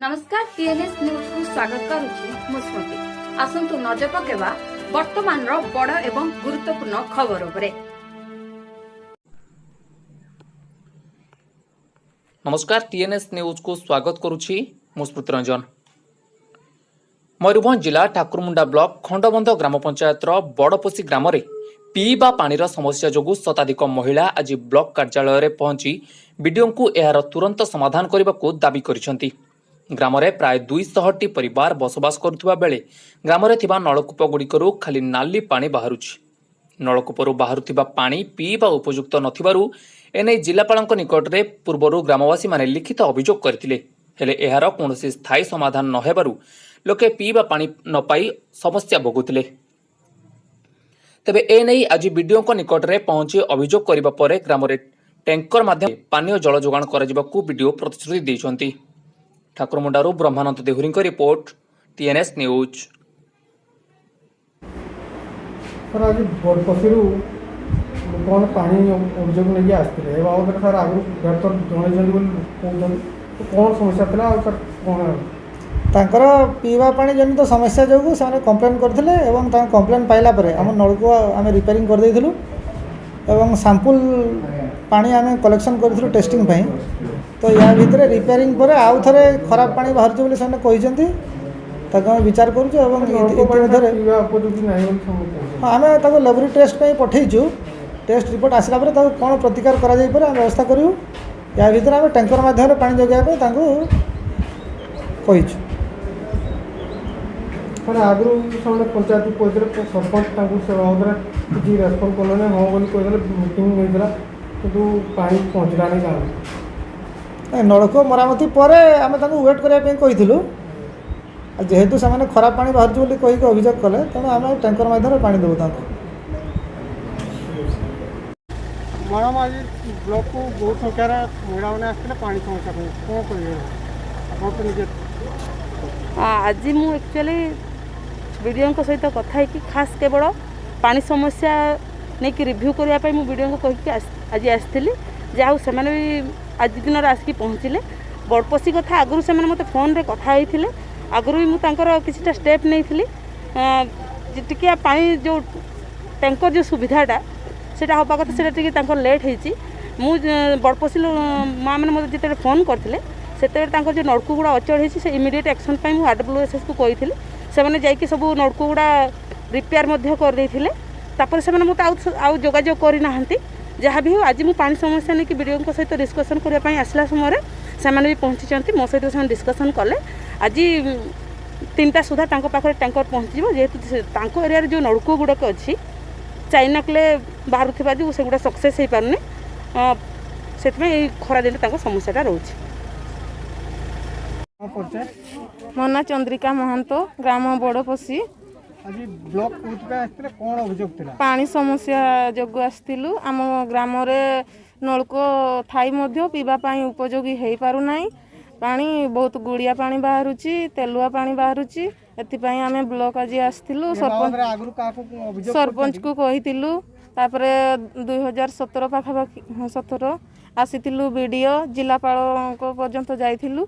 ନମସ୍କାର, ଟିଏନ୍ଏସ୍ ନ୍ୟୁଜକୁ ସ୍ୱାଗତ କରୁଛି ମୁଁ ସ୍ମୃତି। ଆସନ୍ତୁ ନଜର ପକାଇବା ବର୍ତ୍ତମାନର ବଡ଼ ଏବଂ ଗୁରୁତ୍ୱପୂର୍ଣ୍ଣ ଖବର ଉପରେ। ନମସ୍କାର, ଟିଏନ୍ଏସ୍ ନ୍ୟୁଜକୁ ସ୍ୱାଗତ କରୁଛି ମୁଁ ସ୍ମୃତି ରଞ୍ଜନ। ମୟୂରଭଞ୍ଜ ଜିଲ୍ଲା ଠାକୁରମୁଣ୍ଡା ବ୍ଲକ ଖଣ୍ଡବନ୍ଧ ଗ୍ରାମ ପଞ୍ଚାୟତର ବଡ଼ପୋଷି ଗ୍ରାମରେ ପିଇବା ପାଣିର ସମସ୍ୟା ଯୋଗୁଁ ଶତାଧିକ ମହିଳା ଆଜି ବ୍ଲକ କାର୍ଯ୍ୟାଳୟରେ ପହଞ୍ଚି ବିଡିଓଙ୍କୁ ଏହାର ତୁରନ୍ତ ସମାଧାନ କରିବାକୁ ଦାବି କରିଛନ୍ତି। ଗ୍ରାମରେ ପ୍ରାୟ 200ଟି ପରିବାର ବସବାସ କରୁଥିବା ବେଳେ ଗ୍ରାମରେ ଥିବା ନଳକୂପଗୁଡ଼ିକରୁ ଖାଲି ନାଲି ପାଣି ବାହାରୁଛି। ନଳକୂପରୁ ବାହାରୁଥିବା ପାଣି ପିଇବା ଉପଯୁକ୍ତ ନଥିବାରୁ ଏନେଇ ଜିଲ୍ଲାପାଳଙ୍କ ନିକଟରେ ପୂର୍ବରୁ ଗ୍ରାମବାସୀମାନେ ଲିଖିତ ଅଭିଯୋଗ କରିଥିଲେ। ହେଲେ ଏହାର କୌଣସି ସ୍ଥାୟୀ ସମାଧାନ ନ ହେବାରୁ ଲୋକେ ପିଇବା ପାଣି ନ ପାଇ ସମସ୍ୟା ଭୋଗୁଥିଲେ। ତେବେ ଏନେଇ ଆଜି ବିଡିଓଙ୍କ ନିକଟରେ ପହଞ୍ଚି ଅଭିଯୋଗ କରିବା ପରେ ଗ୍ରାମରେ ଟ୍ୟାଙ୍କର ମାଧ୍ୟମରେ ପାନୀୟ ଜଳ ଯୋଗାଣ କରାଯିବାକୁ ବିଡିଓ ପ୍ରତିଶ୍ରୁତି ଦେଇଛନ୍ତି। ଠାକୁରମୁଣ୍ଡାରୁ Brahmananda ଦେହୁରୀଙ୍କ report, TNS news. Sir, ଆଜି ବଡ଼ପଶିରୁ ଲୋକମାନେ ପାଣି ଅଭିଯୋଗ ନେଇକି ଆସିଥିଲେ। ଏ ବାବଦରେ ସାର୍ ଆଗରୁ ଡାକ୍ତର ଜଣେଇଛନ୍ତି ବୋଲି କହୁଛନ୍ତି, ତ କ'ଣ ସମସ୍ୟା ଥିଲା ଆଉ ସାର୍ କ'ଣ? ତାଙ୍କର ପିଇବା ପାଣି ଜନିତ ସମସ୍ୟା ଯୋଗୁଁ ସେମାନେ କମ୍ପ୍ଲେନ୍ କରିଥିଲେ ଏବଂ ତାଙ୍କ କମ୍ପ୍ଲେନ୍ ପାଇଲା ପରେ ଆମ ନଳକୂଅ ଆମେ ରିପେୟାରିଂ କରିଦେଇଥିଲୁ ଏବଂ ସାମ୍ପୁଲ୍ ପାଣି ଆମେ କଲେକ୍ସନ୍ କରିଥିଲୁ ଟେଷ୍ଟିଂ ପାଇଁ। ତ ୟା ଭିତରେ ରିପେୟାରିଂ ପରେ ଆଉ ଥରେ ଖରାପ ପାଣି ବାହାରୁଛି ବୋଲି ସେମାନେ କହିଛନ୍ତି। ତାକୁ ଆମେ ବିଚାର କରୁଛୁ ଏବଂ ଇତିମଧ୍ୟରେ ପିଇବା ଉପଯୋଗୀ ନାହିଁ ବୋଲି ସମସ୍ତେ କହୁଛନ୍ତି। ହଁ, ଆମେ ତାକୁ ଲାବୋରେଟୋରୀ ଟେଷ୍ଟ ପାଇଁ ପଠେଇଛୁ। ଟେଷ୍ଟ ରିପୋର୍ଟ ଆସିଲା ପରେ ତାକୁ କ'ଣ ପ୍ରତିକାର କରାଯାଇପାରେ ଆମେ ବ୍ୟବସ୍ଥା କରିବୁ। ୟା ଭିତରେ ଆମେ ଟ୍ୟାଙ୍କର ମାଧ୍ୟମରେ ପାଣି ଯୋଗାଇବା ପାଇଁ ତାଙ୍କୁ କହିଛୁ। ସାର୍, ଆଗରୁ ସେମାନେ ପଞ୍ଚାୟତକୁ କହିଥିଲେ, ସରପଞ୍ଚ ତାଙ୍କୁ ସେ ବାବଦରେ କିଛି ରେସ୍ପନ୍ସ କଲେନି। ହଁ ବୋଲି କହିଦେଲେ, ମିଟିଂ ହେଇଥିଲା, କିନ୍ତୁ ପାଣି ପହଞ୍ଚିଲାନି ଗାଁକୁ। ନାଇଁ, ନଳକୂଅ ମରାମତି ପରେ ଆମେ ତାଙ୍କୁ ୱେଟ୍ କରିବା ପାଇଁ କହିଥିଲୁ। ଆଉ ଯେହେତୁ ସେମାନେ ଖରାପ ପାଣି ବାହାରୁଛି ବୋଲି କହିକି ଅଭିଯୋଗ କଲେ, ତେଣୁ ଆମେ ଟ୍ୟାଙ୍କର ମାଧ୍ୟମରେ ପାଣି ଦେବୁ ତାଙ୍କୁ। ମ୍ୟାଡ଼ାମ୍, ଆଜି ବ୍ଲକକୁ ବହୁତ ସଂଖ୍ୟାରେ ମହିଳାମାନେ ଆସିଥିଲେ ପାଣି ସମସ୍ୟା ପାଇଁ, କ'ଣ କହିବେ ଆପଣ ତ ନିଜେ? ଆଜି ମୁଁ ଆକ୍ଚୁଆଲି ବିଡ଼ିଓଙ୍କ ସହିତ କଥା ହେଇକି ଖାସ୍ କେବଳ ପାଣି ସମସ୍ୟା ନେଇକି ରିଭ୍ୟୁ କରିବା ପାଇଁ ମୁଁ ବିଡ଼ିଓଙ୍କୁ କହିକି ଆଜି ଆସିଥିଲି। ଯାହା ହଉ, ସେମାନେ ବି ଆଜି ଦିନରେ ଆସିକି ପହଞ୍ଚିଲେ। ବଡ଼ପଶି କଥା ଆଗରୁ ସେମାନେ ମୋତେ ଫୋନ୍ରେ କଥା ହେଇଥିଲେ। ଆଗରୁ ବି ମୁଁ ତାଙ୍କର କିଛିଟା ଷ୍ଟେପ୍ ନେଇଥିଲି। ଟିକେ ପାଣି ଯେଉଁ ଟ୍ୟାଙ୍କର ଯେଉଁ ସୁବିଧାଟା ସେଇଟା ହେବା କଥା, ସେଇଟା ଟିକେ ତାଙ୍କର ଲେଟ୍ ହେଇଛି। ମୁଁ ବଡ଼ପଶି ମା' ମାନେ ମୋତେ ଯେତେବେଳେ ଫୋନ୍ କରିଥିଲେ, ସେତେବେଳେ ତାଙ୍କର ଯେଉଁ ନଳକୂଅ ଗୁଡ଼ା ଅଚଳ ହେଇଛି, ସେ ଇମିଡ଼ିଏଟ୍ ଆକ୍ସନ୍ ପାଇଁ ମୁଁ ଆର୍ ଡବ୍ଲ୍ୟୁ ଏସ୍ ଏସ୍କୁ କହିଥିଲି। ସେମାନେ ଯାଇକି ସବୁ ନଳକୂଅ ଗୁଡ଼ା ରିପେୟାର ମଧ୍ୟ କରିଦେଇଥିଲେ। ତାପରେ ସେମାନେ ମୋତେ ଆଉ ଯୋଗାଯୋଗ କରିନାହାନ୍ତି। ଯାହା ବି ହେଉ, ଆଜି ମୁଁ ପାଣି ସମସ୍ୟା ନେଇକି ବିଡ଼ିଓଙ୍କ ସହିତ ଡିସ୍କସନ୍ କରିବା ପାଇଁ ଆସିଲା ସମୟରେ ସେମାନେ ବି ପହଞ୍ଚିଛନ୍ତି। ମୋ ସହିତ ସେମାନେ ଡିସ୍କସନ୍ କଲେ। ଆଜି 3ଟା ସୁଦ୍ଧା ତାଙ୍କ ପାଖରେ ଟ୍ୟାଙ୍କର ପହଞ୍ଚିଯିବ। ଯେହେତୁ ତାଙ୍କ ଏରିଆରେ ଯେଉଁ ନଳକୂଅ ଗୁଡ଼ାକ ଅଛି, ଚାଇନା କ୍ଲେ ବାହାରୁଥିବା ଯୋଗୁଁ ସେଗୁଡ଼ା ସକ୍ସେସ୍ ହେଇପାରୁନି, ସେଥିପାଇଁ ଏଇ ଖରାଦିନେ ତାଙ୍କ ସମସ୍ୟାଟା ରହୁଛି। କ'ଣ ପରିଚୟ? ମୋ ନାଁ ଚନ୍ଦ୍ରିକା ମହାନ୍ତ, ଗ୍ରାମ ବଡ଼ପଶି। ଆଜି ବ୍ଲକ କୋଉଥିପାଇଁ ଆସିଥିଲେ, କ'ଣ ଅଭିଯୋଗ ଥିଲା? ପାଣି ସମସ୍ୟା ଯୋଗୁଁ ଆସିଥିଲୁ। ଆମ ଗ୍ରାମରେ ନଳକୂଅ ଥାଇ ମଧ୍ୟ ପିଇବା ପାଇଁ ଉପଯୋଗୀ ହେଇପାରୁନାହିଁ। ପାଣି ବହୁତ ଗୋଳିଆ ପାଣି ବାହାରୁଛି, ତେଲୁଆ ପାଣି ବାହାରୁଛି। ଏଥିପାଇଁ ଆମେ ବ୍ଲକ ଆଜି ଆସିଥିଲୁ। ଏ ସରପଞ୍ଚ ବାବଦରେ ଆଗରୁ କାହାକୁ ଅଭିଯୋଗ? ସରପଞ୍ଚକୁ କହିଥିଲୁ। ତାପରେ 2017 ପାଖାପାଖି, ହଁ 17 ଆସିଥିଲୁ, ବି ଡ଼ି ଓ ଜିଲ୍ଲାପାଳଙ୍କ ପର୍ଯ୍ୟନ୍ତ ଯାଇଥିଲୁ।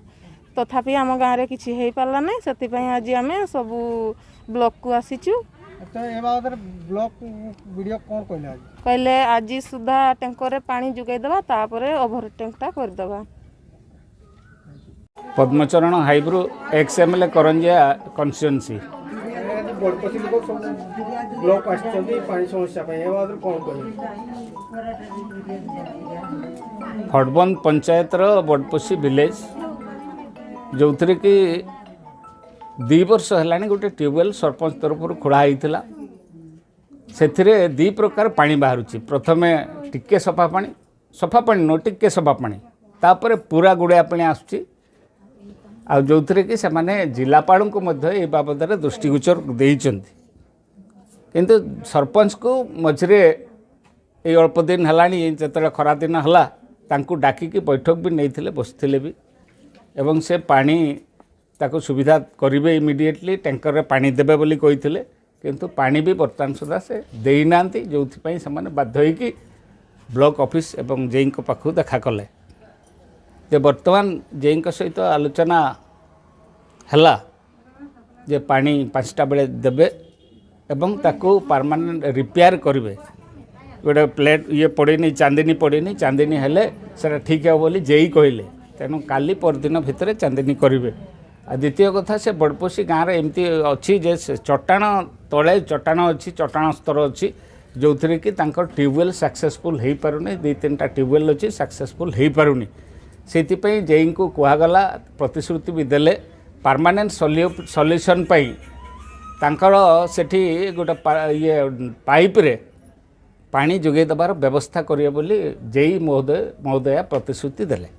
ତଥାପି ଆମ ଗାଁରେ କିଛି ହେଇପାରିଲା ନାହିଁ। ସେଥିପାଇଁ ଆଜି ଆମେ ସବୁ ବ୍ଲକକୁ ଆସିଛୁ। ତ ଏ ବାବଦରେ ବ୍ଲକ ବିଡ଼ିଓ କ'ଣ କହିଲେ ଆଜି? କହିଲେ ଆଜି ସୁଦ୍ଧା ଟ୍ୟାଙ୍କରରେ ପାଣି ଯୋଗାଇ ଦେବା, ତାପରେ ଓଭର ଟ୍ୟାଙ୍କଟା କରିଦେବା। Padmacharan Haibru, ex M L A, Karanjia constituency. ଆଜି ବଡ଼ପଶି ଲୋକ ସବୁ ବ୍ଲକ ଆସିଛନ୍ତି ପାଣି ସମସ୍ୟା ପାଇଁ, ଏ ବାବଦରେ କ'ଣ କହିବେ? ଫଟବନ୍ଦ ପଞ୍ଚାୟତର ବଡ଼ପୋଷି ଭିଲେଜ, ଯେଉଁଥିରେ କି 2 ବର୍ଷ ହେଲାଣି ଗୋଟେ ଟ୍ୟୁବୱେଲ୍ ସରପଞ୍ଚ ତରଫରୁ ଖୋଳା ହେଇଥିଲା। ସେଥିରେ 2 ପ୍ରକାର ପାଣି ବାହାରୁଛି। ପ୍ରଥମେ ଟିକେ ସଫା ପାଣି, ସଫା ପାଣି ନୁହଁ, ଟିକେ ସଫା ପାଣି, ତାପରେ ପୁରା ଗୋଳିଆ ପାଣି ଆସୁଛି। ଆଉ ଯେଉଁଥିରେ କି ସେମାନେ ଜିଲ୍ଲାପାଳଙ୍କୁ ମଧ୍ୟ ଏ ବାବଦରେ ଦୃଷ୍ଟିଗୋଚର ଦେଇଛନ୍ତି। କିନ୍ତୁ ସରପଞ୍ଚକୁ ମଝିରେ ଏଇ ଅଳ୍ପ ଦିନ ହେଲାଣି, ଯେତେବେଳେ ଖରାଦିନ ହେଲା, ତାଙ୍କୁ ଡାକିକି ବୈଠକ ବି ନେଇଥିଲେ, ବସିଥିଲେ ବି, ଏବଂ ସେ ପାଣି ତାକୁ ସୁବିଧା କରିବେ, ଇମିଡ଼ିଏଟଲି ଟ୍ୟାଙ୍କରରେ ପାଣି ଦେବେ ବୋଲି କହିଥିଲେ। କିନ୍ତୁ ପାଣି ବି ବର୍ତ୍ତମାନ ସୁଦ୍ଧା ସେ ଦେଇନାହାନ୍ତି, ଯେଉଁଥିପାଇଁ ସେମାନେ ବାଧ୍ୟ ହେଇକି ବ୍ଲକ ଅଫିସ୍ ଏବଂ ଜେଇଙ୍କ ପାଖକୁ ଦେଖା କଲେ। ଯେ ବର୍ତ୍ତମାନ ଜେଇଙ୍କ ସହିତ ଆଲୋଚନା ହେଲା ଯେ ପାଣି 5ଟା ବେଳେ ଦେବେ ଏବଂ ତାକୁ ପରମାନେଣ୍ଟ ରିପେୟାର କରିବେ। ଗୋଟେ ପ୍ଲେଟ୍ ଇଏ ପଡ଼ିନି, ଚାନ୍ଦିନୀ ପଡ଼ିନି, ଚାନ୍ଦିନୀ ହେଲେ ସେଇଟା ଠିକ୍ ହେବ ବୋଲି ଜେଇ କହିଲେ। ତେଣୁ କାଲି ପରଦିନ ଭିତରେ ଚାନ୍ଦିନୀ କରିବେ। ଆଉ ଦ୍ୱିତୀୟ କଥା, ସେ ବଡ଼ପୋଷି ଗାଁରେ ଏମିତି ଅଛି ଯେ ସେ ଚଟାଣ ତଳେ ଚଟାଣ ଅଛି, ଚଟାଣ ସ୍ତର ଅଛି, ଯେଉଁଥିରେ କି ତାଙ୍କର ଟ୍ୟୁବୱେଲ୍ ସକ୍ସେସଫୁଲ୍ ହେଇପାରୁନି। 2 3ଟା ଟ୍ୟୁବୱେଲ୍ ଅଛି, ସକ୍ସେସଫୁଲ୍ ହେଇପାରୁନି। ସେଇଥିପାଇଁ ଜେଇଙ୍କୁ କୁହାଗଲା, ପ୍ରତିଶ୍ରୁତି ବି ଦେଲେ ପରମାନେଣ୍ଟ ସଲ୍ୟୁସନ୍ ପାଇଁ ତାଙ୍କର ସେଠି ଗୋଟେ ଇଏ ପାଇପ୍ରେ ପାଣି ଯୋଗାଇ ଦେବାର ବ୍ୟବସ୍ଥା କରିବେ ବୋଲି ଜେଇ ମହୋଦୟ ମହୋଦୟା ପ୍ରତିଶ୍ରୁତି ଦେଲେ।